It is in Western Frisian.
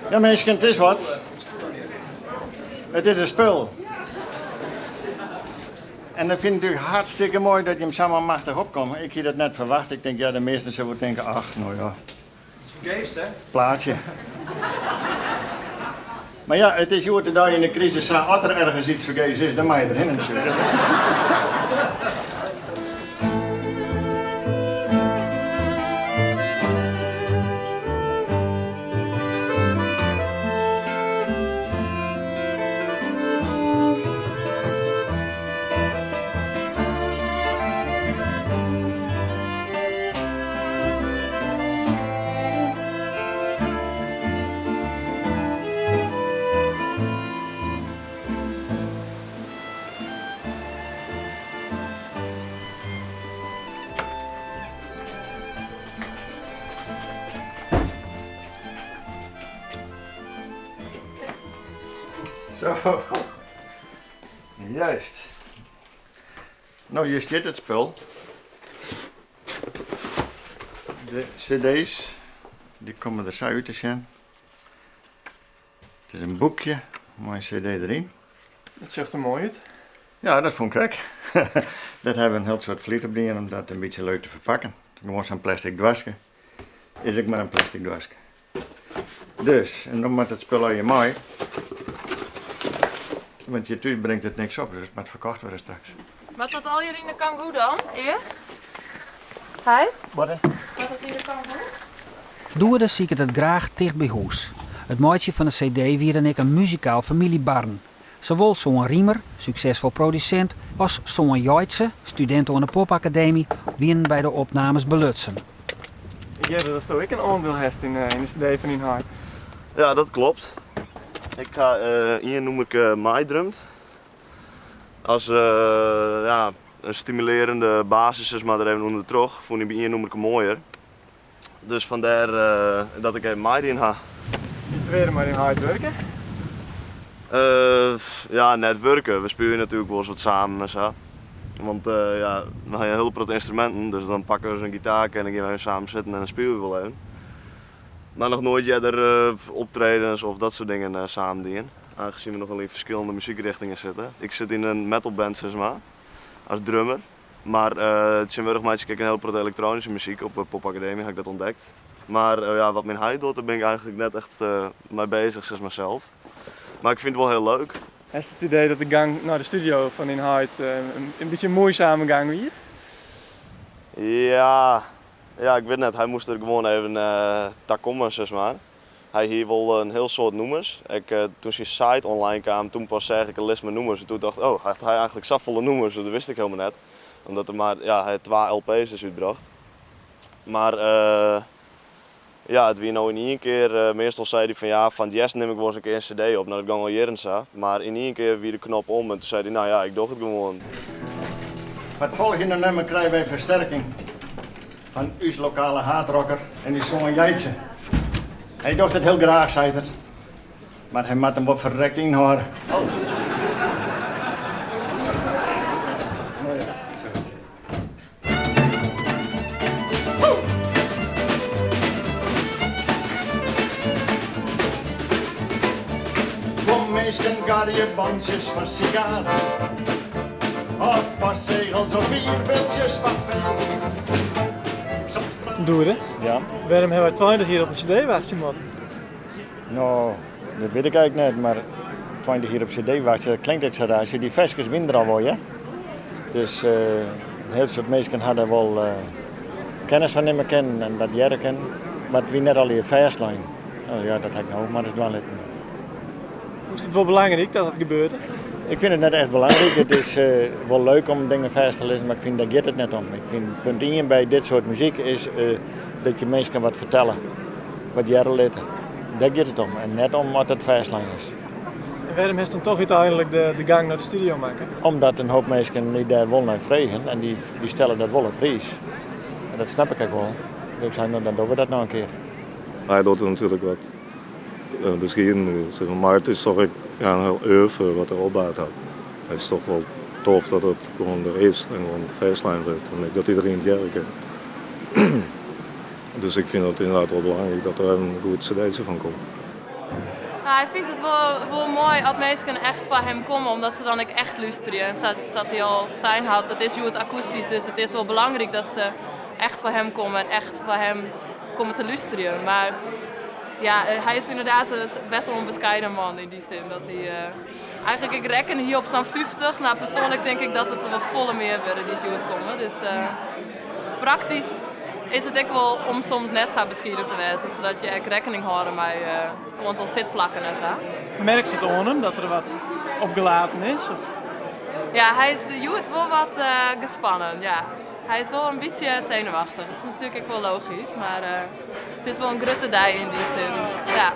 Ja minsken, it is wat. It is in spul. En dat fyn ik natuerlik hartstikke moai dat jim samar machtich opkomme. Ik hie dat net ferwachte. Ik tink, ja, de measten sille wol tinke, ach, no ja. Fergees, hè? Plaatsje. Mar ja, it is hjoed-de-dei yn de krisis sa, as der ergens iets fergees is, dan moatte je derhinne natuerlik. Zo. Juist. No, hjir stiet it spul. De cd's, dy komme der sa út te sjen. It is in boekje mei in cd deryn. Dat sjocht der moai út. Ja, dat fûn ik ek. Dat hawwe we in hiel soad flyt op dien om dat in bytsje leuk te ferpakken. Gewoan sa'n plastic doaske. Is ek mar in plastic doaske. Dus, en dan moat it spul allegear mei. Want hjir thús bringt it niks op, dus it moat ferkocht wurde straks. Moat dat allegear yn de Kangoo dan, earst? Heit? Wat hè? Moat dat yn de Kangoo? Doede siket it graach ticht by hûs. It meitsjen fan de cd wie dan ek in muzikaal famyljebarren. Sawol soan Riemer, suksesfol produsint, as soan Jeitse, studint oan de Popakademy, wienen by de opnames belutsen. Ik hearde datsto ek in oandiel hast yn de cd fan dyn heit. Ja, dat klopt. Ik ha ien nûmerke meidrumd. As ja, in stimulearjende basis sis mar der even ûndertroch. Fûn ik by ien nûmerke moaier. Dus fandêr dat ik even meidien ha. Is der wer mei dyn heit wurke? Ja, net wurke. We spylje natuerlik wolris wat samen en sa. Want ja, we ha in hiele protte ynstruminten, dus dan pakke we ris in gitaarke en dan gean we even samen sitten en dan spylje we wol even. Mar noch noait earder optredens of dat soart dingen samen dien, aangezien we nochal yn ferskillende muzykrichtingen sitte. Ik sit yn in metalband sis mar, as drummer. Mar tsjintwurdich meitsje ik ek in hiel protte elektroanyske muzyk, op de Popakademy ha ik dat ûntdekt. Mar ja, wat myn heit docht, dêr bin ik eigentlik net echt mei bezich, sis mar sels. Mar ik fyn it wol hiel leuk. Hast it idee dat de gang nei de studio fan dyn heit in bytsje in muoisame gang wie? Ja, ja, ik wit net. Hy moast der gewoan even ta komme, sis mar. Hy hie wol in hiel soad nûmers. Ek toen syn site online kaam, toen pas seach ik in list mei nûmers en toen tocht ik, oh, hat hy eigentlik safolle nûmers? Dat wist ik hielendal net. Omdat er mar, ja, hy hat twa LP's dus útbrocht. Mar ja, it wie no yn ien kear, meastal sei hy fan ja, fan 't hjerst nim ik wolris in kear in cd op. No, dat gong al jierren sa. Mar yn ien kear wie de knop om en toen sei hy, no ja, ik doch it gewoan. Foar it folgjende nûmer krije wy fersterking fan ús lokale hardrocker en ús soan Jeitse. Hy docht it hiel graach, seit er. Mar hy moat him wol ferrekt ynhâlde. Guon minsken garje bantsjes fan sigaren of postsegels of bierfiltsjes fan felt. Doede, Ja. wêrom hawwe wy 20 jier op in cd wachtsje moatten? No, dat wit ik eigentlik net, mar 20 jier op cd wachtsje, dat klinkt ek sa raar. Sjoch, dy ferskes wiene der al wol, hear. Dus in hiel soad minsken ha dêr wol kennis fan nimme kinnen en dat hearre kinnen. Mar it wie net allegear fêstlein. No ja, dat ha ik no mar ris dwaan litten. Fûnst it wol belangryk dat dat gebeurde? Ik fyn it net echt belangryk. It is wol leuk om dingen fêst te lizzen, mar ik fyn dêr giet it net om. Ik fyn punt ien by dit soart muzyk is dat je minsken wat fertelle, wat hearre litte. Dêr giet it om en net om oft it fêstlein is. En wêrom hast dan toch úteinlik de gang nei de studio makke? Omdat in hoop minsken my dêr wol nei fregen en dy stelle dat wol op priis. En dat snap ik ek wol. Dus ik sei, no dan dogge we dat no in kear. Hy docht it natuerlik wat beskieden, mar it is toch ek in hiel oeuvre wat er opboud hat. It is toch wol tof dat it gewoan der is en gewoan fêstlein wurdt en ek dat iderien it hearre kin. Dus ik fyn it ynderdaad wol belangryk dat der in goed cd'tsje fan komt. No, hy fynt it wol, wol moai as minsken echt foar him komme, omdat se dan ek echt lústerje. En sa't hy al sein hat, it is hjoed akoestysk, dus it is wol belangryk dat se echt foar him komme en echt foar him komme te lústerjen. Mar ja, hy is ynderdaad bêst wol in beskeiden man yn dy sin. Dat hy, eigentlik, ik rekken hjir op sa'n 50. No, persoanlik tink ik dat it der wol folle mear wurde dy't hjoed komme. Dus praktysk is it ek wol om soms net sa beskieden te wêzen, sadat je ek rekkening hâlde mei it oantal sitplakken en sa. Merkst it oan him dat er wat opgelaten is? Of? Ja, hy is hjoed wol wat gespannen, ja. Hy is wol in bytsje senuwachtich. Dat is natuerlik ek wol logysk, mar it is wol in grutte dei yn dy sin. Ja.